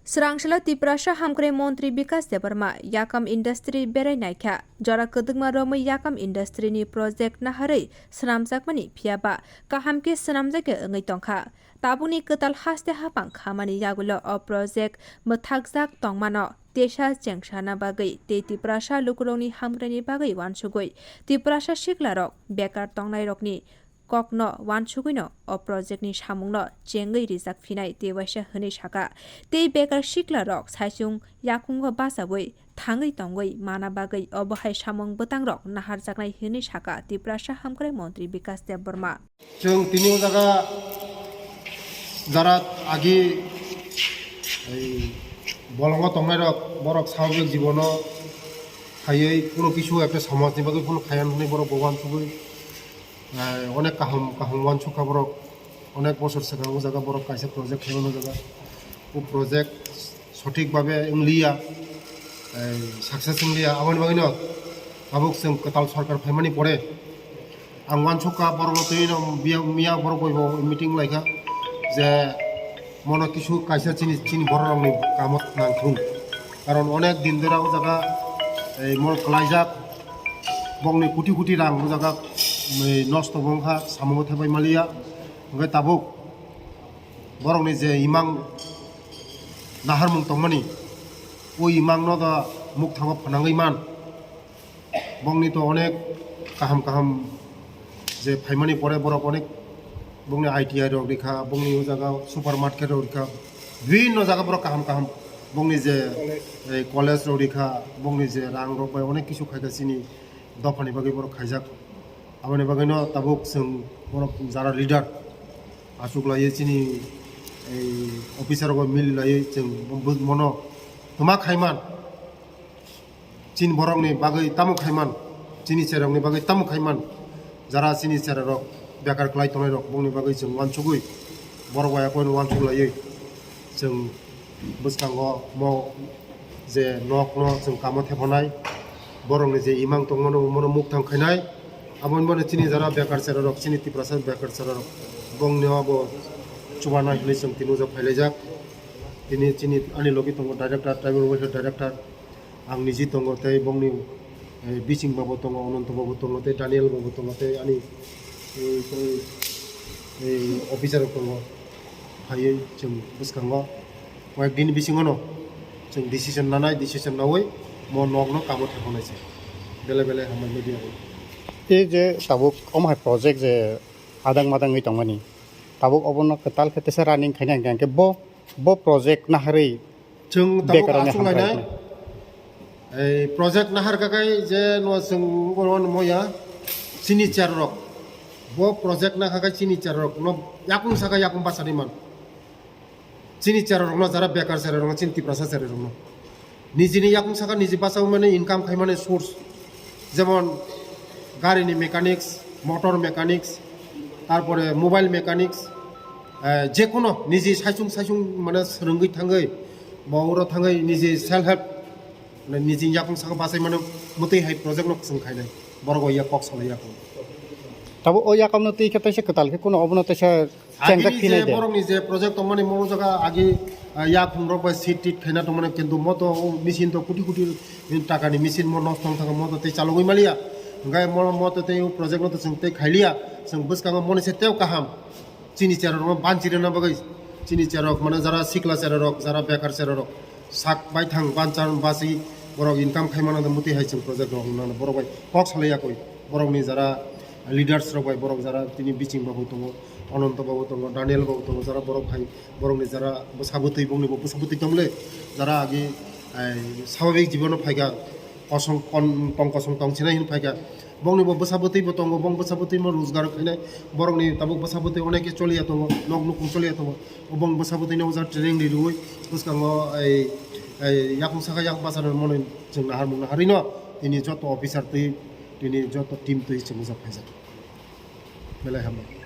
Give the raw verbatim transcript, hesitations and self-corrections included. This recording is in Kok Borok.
Srangsalo Tiprasa hamkrai montri Bikas Debbarma yakam industry berai naikha. Jora kwdwkma romwi yakam industry ni project naharwi swnamjakmani, phiya ba kaham khe swnamjakya wngwi tongkha. Tabukni kwtal haste hapang khamani yagulo o project mwthakjak tongmano tesa chengsana bagwi tei Tiprasa lukurokni hamkraini bagwi uansugwi Tiprasa siklarok bekar tongnairokni kokno uansugwino o project ni samungno chengwi rijak phinai tei waisa hwnwi saka. Tei bekar siklarok saichung yakungo bachaui thangwi tongwi mana bagwi obo hai samung bwtangrok naharjaknai hwnwi saka Tiprasa hamkrai montri Bikas Debbarma. Chwng tini o jaga jara agi ei bolongo tongnairok borok swababik jibono phaiwi kuno kisu ekta somajni bagwi phano khaiya hwnwi borok bo uansugwi, eh, onek kaham kaham uansukha borok. Onek bosor swkang o jaga borok kaisa project khaimano jaga. O project sothik babe wngliya, eh, success wngliya. Aboni bagwino tabuk chwng kwtal sorkar phaimani pore ang uansukha borokno twi no biya, miya borok bai bo meeting laikha je mono kisu kaisa chini, chini borok rokni kamo nangthung. Karon onek din dora o jaga, eh, mo kwlaijak, bongni koti koti rang o jaga, eh, nosto wngkha, samungo thepai maliya. Hwnkhe tabuk borokni je imang naharmung tongmani, o imangno do mukthango phnangwi man. Bongni to onek kaham kaham je phaimani pore borok onek bongni I T I rok rikha, bongni o jaga supermarket rok rikha, bibhinno jaga borok kaham kaham bongni je, eh, college rok rikha, bongni je rang rok bai onek kisu khaikha chini dophani bagwi borok khaijak. Aboni bagwino tabuk chwng borok jara leader achuk laiwi chini ei officer rok mili laiwi chwng bo-, bono twma khaiman. Chini borokni bagwi tamo khaiman, chini cherokni bagwi tamo khaiman, jara chini cherarok bekar kwlai tongnairok bongni bagwi chwng uansugwi borok bai akoino uansuk laiwi chwng bwskango mo je nokno chwng kamo thepanai, borokni je imang tongmano bono mukthang khainai, aboni bono chini jara bekar cherarok, chini Tiprasa bekar cherarok bongni obo chubanai hinwi chwng tini o jaga phailaijak. Tini chini ani logi tongo director, tribal welfare director, ang niji tongo tei bongni, eh, bising babo tongo, Ononto babo tongo tei Daniel babo tongo tei ani, eh, tei, eh, officer rok tongo. Phaiwi chwng bwskango koyek din bisingono chwng decision nanai, decision naui mo nokno kamo thepanai se. Belai belai hambai media rok. Tei je tabuk omo hai project je adang madang wngwi tongmani, tabuk obono kwtal khe teisa running khaina hwnkhe bo, bo project naharwi Chwng tabuk bekaroni achuk lainai. Hamkrai. Ei project nahar kakai je no chwng oro moya chini cherarok. Bo project nahar kakai chini cherarok no yakung saka yakung bachari man. Chini cherarok no jara bekar cherarok no chini Tiprasa cherarok no. Nijini yakung saka niji bachaui mani income khai mani source. Jemon gari ni mechanics, motor mechanics, tarpore mobile mechanics, eh, je kono niji saichung saichung mane swrwngwi thangwi bo oro thangwi niji self help, mane niji yakung saka bachai mano mwtwi hai project no chwng khainai borok o ya kok salai yakung. Tabuk o yakamno twi khe teisa kwtal khe kuno obono teisa chengjak agini phinai je de. Borokni je project tongmani mo jaga agi, ah, yakung rok bai seat tit khaina tongmani kintu mo to o machine to koti koti taka ni machine mo nosto wng thangkha mo to tei chalogwi maliya hwnkhe mo, mo to tei o project no to chwng tei khailiya chwng bwskango moni se tei kaham. Chini cherarokno banchirina bagwi, chini cherarok mane jara sikla cherarok, jara bekar cherarok sak baithang banchar basi borok income khaimano de muti hai chwng project rok nang borok bai kok salai yakwi. Borokni jara leaders rok bai borok jara tini bising rok tongo, Ononto babu tongo, Daniel babu tongo, jara borok hai borokni jara bwsa bwtwi bongni bo bwsa bwtwi tongle jara agi, ai, swababik jibono phaikha. Kosong kon-, tong kosong tong sinai hin phaikha. Bongni bo bwsa bwtwi bo tongo, bong bwsa bwtwi no rojgar khainai. Borokni tabuk bwsa bwtwi onek khe choliya tongo, nok nukung choliya tongo. Bong bwsa bwtwi no oja training ri rwui bwskango ei, ei yakung saka yak bachar mano chwng naharmung naharwi no tini joto officer twi tini joto team twi chwng bwsa phaijak. Belai hambai.